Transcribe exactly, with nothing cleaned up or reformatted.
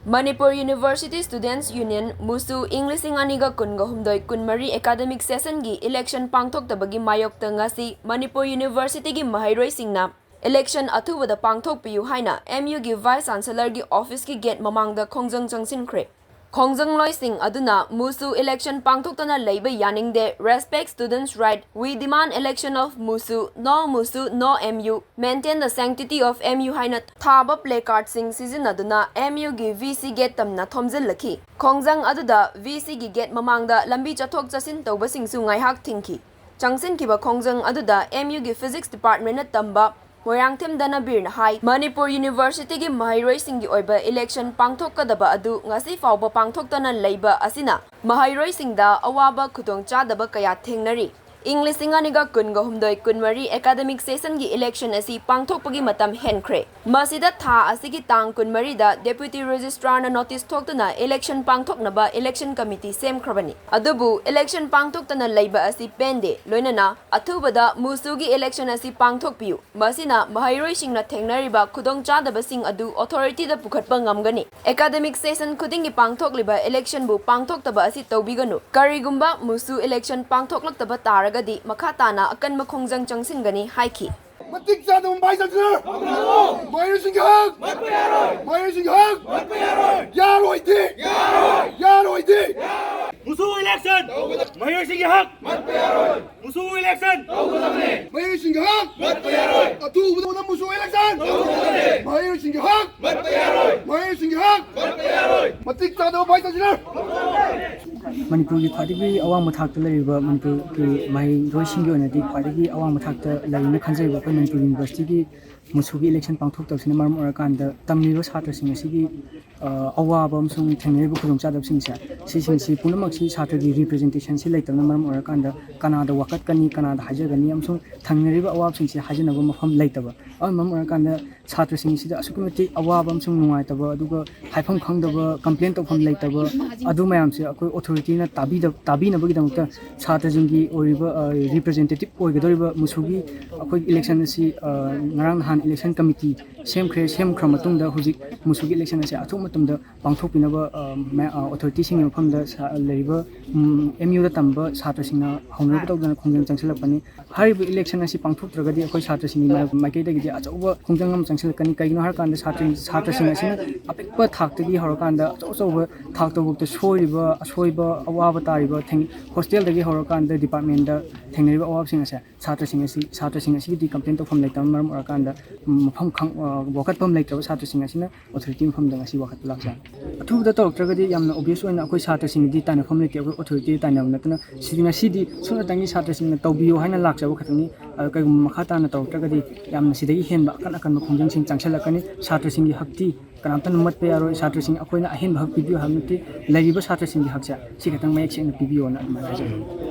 Manipur University Students Union, MUSU, ꯏꯪ ꯂꯤꯁꯤꯡ ꯑꯅꯤꯒ ꯀꯨꯟꯒ ꯍꯨꯝꯗꯣꯏ ꯀꯨꯟꯃꯔꯤ academic session ꯒꯤ election ꯄꯥꯡꯊꯣꯛꯇꯕꯒꯤ ꯃꯥꯌꯣꯛꯇ ꯉꯁꯤ ꯃꯅꯤꯄꯨꯔ University ꯒꯤ ꯃꯍꯩꯔꯣꯏꯁꯤꯡꯅ election ꯑꯊꯨꯕꯗ ꯄꯥꯡꯊꯣꯛꯄꯤꯌꯨ ꯍꯥꯏꯅ M U ꯒꯤ Vice Chancellor ꯒꯤ office ꯀꯤ gate ꯃꯃꯥꯡꯗ ꯈꯣꯡꯖꯪ ꯆꯪꯁꯤꯟꯈ꯭ꯔꯦ꯫ ꯈꯣꯡꯖꯪꯂꯣꯏꯁꯤꯡ ꯑꯗꯨꯅ MUSU election ꯄꯥꯡꯊꯣꯛꯇꯅ ꯂꯩꯕ ꯌꯥꯅꯤꯡꯗꯦ, respect students' right, we demand election of MUSU, no MUSU, no M U, maintain the sanctity of M U ꯍꯥꯏꯅ ꯊꯥꯕ placard ꯁꯤꯡ ꯁꯤꯖꯤꯟꯅꯗꯨꯅ M U ꯒꯤ V C gate ꯇꯝꯅ ꯊꯣꯝꯖꯤꯜꯂꯛꯈꯤ꯫ ꯈꯣꯡꯖꯪ ꯑꯗꯨꯗ V C ꯒꯤ gate ꯃꯃꯥꯡꯗ ꯂꯝꯕꯤ ꯆꯠꯊꯣꯛ ꯆꯠꯁꯤꯟ ꯇꯧꯕꯁꯤꯡꯁꯨ ꯉꯥꯏꯍꯥꯛ ꯊꯤꯡꯈꯤ꯫ ꯆꯪꯁꯤꯟꯈꯤꯕ ꯈꯣꯡꯖꯪ ꯑꯗꯨꯗ M U ꯒꯤ Physics Department ꯅ ꯇꯝꯕ ꯃꯣꯏꯔꯥꯡꯊꯦꯝ ꯙꯅꯕꯤꯔꯅ ꯍꯥꯏ, ꯃꯅꯤꯄꯨꯔ University ꯒꯤ ꯃꯍꯩꯔꯣꯏꯁꯤꯡꯒꯤ ꯑꯣꯏꯕ election ꯄꯥꯡꯊꯣꯛꯀꯗꯕ ꯑꯗꯨ ꯉꯁꯤ ꯐꯥꯎꯕ ꯄꯥꯡꯊꯣꯛꯇꯅ ꯂꯩꯕ ꯑꯁꯤꯅ ꯃꯍꯩꯔꯣꯏꯁꯤꯡꯗ ꯑꯋꯥꯕ ꯈꯨꯗꯣꯡꯆꯥꯗꯕ ꯀꯌꯥ ꯊꯦꯡꯅꯔꯤ꯫ ꯏꯪ ꯂꯤꯁꯤꯡ ꯑꯅꯤꯒ ꯀꯨꯟꯒ ꯍꯨꯝꯗꯣꯏ ꯀꯨꯟꯃꯔꯤ academic session ꯒꯤ election ꯑꯁꯤ ꯄꯥꯡꯊꯣꯛꯄꯒꯤ ꯃꯇꯝ ꯍꯦꯟꯈ꯭ꯔꯦ꯫ ꯃꯁꯤꯗ ꯊꯥ ꯑꯁꯤꯒꯤ ꯇꯥꯡ ꯀꯨꯟꯃꯔꯤꯗ Deputy Registrar ꯅ notice ꯊꯣꯛꯇꯨꯅ election ꯄꯥꯡꯊꯣꯛꯅꯕ election committee ꯁꯦꯝꯈ꯭ꯔꯕꯅꯤ꯫ ꯑꯗꯨꯕꯨ election ꯄꯥꯡꯊꯣꯛꯇꯅ ꯂꯩꯕ ꯑꯁꯤ ꯄꯦꯟꯗꯦ, ꯂꯣꯏꯅꯅ ꯑꯊꯨꯕꯗ MUSU ꯒꯤ election ꯑꯁꯤ ꯄꯥꯡꯊꯣꯛꯄꯤꯌꯨ꯫ ꯃꯁꯤꯅ ꯃꯍꯩꯔꯣꯏꯁꯤꯡꯅ ꯊꯦꯡꯅꯔꯤꯕ ꯈꯨꯗꯣꯡꯆꯥꯗꯕꯁꯤꯡ ꯑꯗꯨ authority ꯗ ꯄꯨꯈꯠꯄ ꯉꯝꯒꯅꯤ꯫ Academic session ꯈꯨꯗꯤꯡꯒꯤ ꯄꯥꯡꯊꯣꯛꯂꯤꯕ election ꯕꯨ ꯄꯥꯡꯊꯣꯛꯇꯕ ꯑꯁꯤ ꯇꯧꯕꯤꯒꯅꯨ꯫ ꯀꯔꯤꯒꯨꯝꯕ MUSU election ꯄꯥꯡꯊꯣꯛꯂꯛꯇꯕ ꯇꯥꯔꯒꯗꯤ ꯃꯈꯥ ꯇꯥꯅ ꯑꯀꯟꯕ ꯈꯣꯡꯖꯪ ꯆꯪꯁꯤꯟꯒꯅꯤ ꯍꯥꯏꯈꯤ꯫ ꯃꯇꯤꯛ ꯆꯥꯗꯕ ꯃꯍꯩꯁꯪꯁꯤꯅ ꯃꯍꯩꯔꯣꯏꯁꯤꯡꯒꯤ ꯍꯛ! ꯃꯍꯩꯔꯣꯏꯁꯤꯡꯒꯤ ꯍꯛ! ꯌꯥꯔꯣꯏꯗꯤ! ꯌꯥꯔꯣꯏꯗꯤ! MUSU election! ꯃꯍꯩꯔꯣꯏꯁꯤꯡꯒꯤ ꯍꯛ! MUSU election! ꯃꯍꯩꯔꯣꯏꯁꯤꯡꯒꯤ ꯍꯛ! ꯑꯊꯨꯕꯗ MUSU election! ꯃꯍꯩꯔꯣꯏꯁꯤꯡꯒꯤ ꯍꯛ! ꯃꯍꯩꯔꯣꯏꯁꯤꯡꯒꯤ ꯍꯛ! ꯃꯇꯤꯛ ꯆꯥꯗꯕ ꯃꯍꯩꯁꯪꯁꯤꯅ! ꯃꯅꯤꯄꯨꯔꯒꯤ ꯈ꯭ꯋꯥꯏꯗꯒꯤ ꯑꯋꯥꯡꯕ ꯊꯥꯛꯇ ꯂꯩꯔꯤꯕ ꯃꯅꯤꯄꯨꯔꯒꯤ ꯃꯍꯩꯔꯣꯏꯁꯤꯡꯒꯤ ꯑꯣꯏꯅꯗꯤ ꯈ꯭ꯋꯥꯏꯗꯒꯤ ꯑꯋꯥꯡꯕ ꯊꯥꯛꯇ ꯂꯩꯔꯦꯅ ꯈꯟꯖꯩꯕ꯫ ꯑꯩꯈꯣꯏ ꯃꯅꯤꯄꯨꯔ University ꯒꯤ MUSU ꯒꯤ election ꯄꯥꯡꯊꯣꯛꯇꯕꯁꯤꯅ ꯃꯔꯝ ꯑꯣꯏꯔꯀꯥꯟꯗ ꯇꯝꯂꯤꯕ ꯁꯥꯇ꯭ꯔꯁꯤꯡ ꯑꯁꯤꯒꯤ, ꯑ, ꯑꯋꯥꯕ ꯑꯃꯁꯨꯡ ꯊꯦꯡꯅꯔꯤꯕ ꯈꯨꯗꯣꯡꯆꯥꯗꯕꯁꯤꯡꯁꯦ, ꯁꯤꯁꯤꯡꯁꯤ ꯄꯨꯝꯅꯃꯛꯁꯤ ꯁꯥꯇ꯭ꯔꯒꯤ representation ꯁꯤ ꯂꯩꯇꯕꯅ ꯃꯔꯝ ꯑꯣꯏꯔꯀꯥꯟꯗ ꯀꯅꯥꯗ ꯋꯥꯀꯠꯀꯅꯤ, ꯀꯅꯥꯗ ꯍꯥꯏꯖꯒꯅꯤ ꯑꯃꯁꯨꯡ ꯊꯦꯡꯅꯔꯤꯕ ꯑꯋꯥꯕꯁꯤꯡꯁꯤ ꯍꯥꯏꯖꯅꯕ ꯃꯐꯝ ꯂꯩꯇꯕ꯫ ꯑꯗꯨꯅ ꯃꯔꯝ ꯑꯣꯏꯔꯀꯥꯟꯗ ꯁꯥꯇ꯭ꯔꯁꯤꯡꯁꯤꯗ ꯑꯁꯨꯛꯀꯤ ꯃꯇꯤꯛ ꯑꯋꯥꯕ ꯑꯃꯁꯨꯡ ꯅꯨꯡꯉꯥꯏꯇꯕ, ꯑꯗꯨꯒ ꯍꯥꯏꯐꯝ ꯈꯪꯗꯕ, ꯀꯝꯄ꯭ꯂꯦꯟ ꯇꯧꯐꯝ ꯂꯩꯇꯕ, ꯑꯗꯨ ꯃꯌꯥꯝꯁꯦ ꯑꯩꯈꯣꯏ ꯑꯣꯊꯣꯔꯤꯇꯤꯅ ꯇꯥꯕꯤꯗ-, ꯇꯥꯕꯤꯅꯕꯒꯤꯗꯃꯛꯇ ꯁꯥꯇ꯭ꯔꯁꯤꯡꯒꯤ ꯑꯣꯏꯔꯤꯕ, ꯑ, ꯔꯤꯄ꯭ꯔꯖꯦꯟꯇꯦꯇꯤꯞ ꯑꯣꯏꯒꯗꯧꯔꯤꯕ ꯃꯨꯁꯨꯒꯤ ꯑꯩꯈꯣꯏꯒꯤ ꯏꯂꯦꯛꯁꯟ ꯑꯁꯤ, ꯑ, ꯉꯔꯥꯡ ꯅꯍꯥꯟ ꯏꯂꯦꯛꯁꯟ ꯀꯃꯤꯇꯤ ꯁꯦꯝꯈ꯭ꯔꯦ꯫ ꯁꯦꯝꯈ꯭ꯔ ꯃꯇꯨꯡꯗ ꯍꯧꯖꯤꯛ ꯃꯨꯁꯨꯒꯤ ꯏꯂꯦꯛꯁꯟ ꯑꯁꯤ ꯑꯊꯨꯕ ꯃꯇꯝꯗ ꯄꯥꯡꯊꯣꯛꯄꯤꯅꯕ, ꯑ, ꯃ-, ꯑ, ꯑꯣꯊꯣꯔꯤꯇꯤꯁꯤꯡꯒꯤ ꯃꯐꯝꯗ ꯁꯥ-, ꯂꯩꯔꯤꯕ, ꯎꯝ, ꯑꯦꯝ ꯌꯨꯗ ꯇꯝꯕ ꯁꯥꯇ꯭ꯔꯁꯤꯡꯅ ꯍꯧꯅꯕ ꯇꯧꯗꯅ ꯈꯣꯡꯖꯪ ꯆꯪꯁꯤꯜꯂꯛꯄꯅꯤ꯫ ꯍꯥꯏꯔꯤꯕ ꯏꯂꯦꯛꯁꯟ ꯑꯁꯤ ꯄꯥꯡꯊꯣꯛꯇ꯭ꯔꯒꯗꯤ ꯑꯩꯈꯣꯏ ꯁꯥꯇ꯭ꯔꯁꯤꯡꯒꯤ ꯃꯥꯏ-, ꯃꯥꯏꯀꯩꯗꯒꯤꯗꯤ ꯑꯆꯧꯕ ꯈꯣꯡꯖꯪ ꯑꯃ ꯆꯪꯁꯤꯜꯂꯛꯀꯅꯤ꯫ ꯀꯩꯒꯤꯅꯣ ꯍꯥꯏꯔꯀꯥꯟꯗ ꯁꯥꯇ꯭ꯔ-, ꯁꯥꯇ꯭ꯔꯁꯤꯡ ꯑꯁꯤꯅ ꯑꯄꯤꯛꯄ ꯊꯥꯛꯇꯒꯤ ꯍꯧꯔꯀꯥꯟꯗ ꯑꯆꯧ ꯑꯆꯧꯕ ꯊꯥꯛꯇꯐꯥꯎꯗ ꯁꯣꯏꯔꯤꯕ, ꯑꯁꯣꯏꯕ, ꯑꯋꯥꯕ ꯇꯥꯔꯤꯕ ꯊꯦꯡ-, ꯍꯣꯁꯇꯦꯜꯗꯒꯤ ꯍꯧꯔꯀꯥꯟꯗ ꯗꯤꯄꯥꯔꯠꯃꯦꯟꯗ ꯊꯦꯡꯅꯔꯤꯕ ꯑꯋꯥꯕꯁꯤꯡ ꯑꯁꯦ ꯁꯥꯇ꯭ꯔꯁꯤꯡ ꯑꯁꯤ, ꯁꯥꯇ꯭ꯔꯁꯤꯡ ꯑꯁꯤꯒꯤꯗꯤ ꯀꯝꯄ꯭ꯂꯦꯟ ꯇꯧꯐꯝ ꯂꯩꯇꯕꯅ ꯃꯔꯝ ꯑꯣꯏꯔꯀꯥꯟꯗ ꯃꯐꯝ ꯈꯪ-, ꯑ, ꯋꯥꯀꯠꯐꯝ ꯂꯩꯇ꯭ꯔꯕ ꯁꯥꯇ꯭ꯔꯁꯤꯡ ꯑꯁꯤꯅ ꯑꯣꯊꯣꯔꯤꯇꯤ ꯃꯐꯝꯗ ꯉꯁꯤ ꯋꯥꯀꯠꯄ ꯂꯥꯛꯆꯕꯅꯤ꯫ ꯑꯊꯨꯕꯗ ꯇꯧꯔꯛꯇ꯭ꯔꯒꯗꯤ ꯌꯥꯝꯅ ꯑꯣꯕꯤꯌꯁ ꯑꯣꯏꯅ ꯑꯩꯈꯣꯏ ꯁꯥꯇ꯭ꯔꯁꯤꯡꯒꯤꯗꯤ ꯇꯥꯏꯅꯐꯝ ꯂꯩꯇꯦ, ꯑꯩꯈꯣꯏ ꯑꯣꯊꯣꯔꯤꯇꯤꯗ ꯇꯥꯏꯅꯕ ꯅꯠꯇꯅ꯫ ꯁꯤꯗꯤ ꯉꯁꯤꯗꯤ ꯁꯨꯞꯅꯇꯪꯒꯤ ꯁꯥꯇ꯭ꯔꯁꯤꯡꯅ ꯇꯧꯕꯤꯌꯨ ꯍꯥꯏꯅ ꯂꯥꯛꯆꯕ ꯈꯛꯇꯅꯤ꯫ ꯑꯗꯣ ꯀꯩꯒꯨꯝꯕ ꯃꯈꯥ ꯇꯥꯅ ꯇꯧꯔꯛꯇ꯭ꯔꯒꯗꯤ ꯌꯥꯝꯅ ꯁꯤꯗꯒꯤ ꯍꯦꯟꯕ ꯑꯀꯟ ꯑꯀꯟꯕ ꯈꯣꯡꯖꯪꯁꯤꯡ ꯆꯪꯁꯤꯜꯂꯛꯀꯅꯤ꯫ ꯁꯥꯇ꯭ꯔꯁꯤꯡꯒꯤ ꯍꯛꯇꯤ ꯀꯅꯥꯝꯇꯅ ꯃꯠꯄ ꯌꯥꯔꯣꯏ꯫ ꯁꯥꯇ꯭ꯔꯁꯤꯡ ꯑꯩꯈꯣꯏꯅ ꯑꯍꯦꯟꯕ ꯍꯛ ꯄꯤꯕꯤꯌꯨ ꯍꯥꯏꯕ ꯅꯠꯇꯦ, ꯂꯩꯔꯤꯕ ꯁꯥꯇ꯭ꯔꯁꯤꯡꯒꯤ ꯍꯛꯁꯦ ꯁꯤ ꯈꯛꯇꯪ ꯃꯌꯦꯛ ꯁꯦꯡꯅ ꯄꯤꯕꯤꯌꯣꯅ ꯑꯗꯨꯃꯥꯏꯅ ꯍꯥꯏꯖꯒꯦ꯫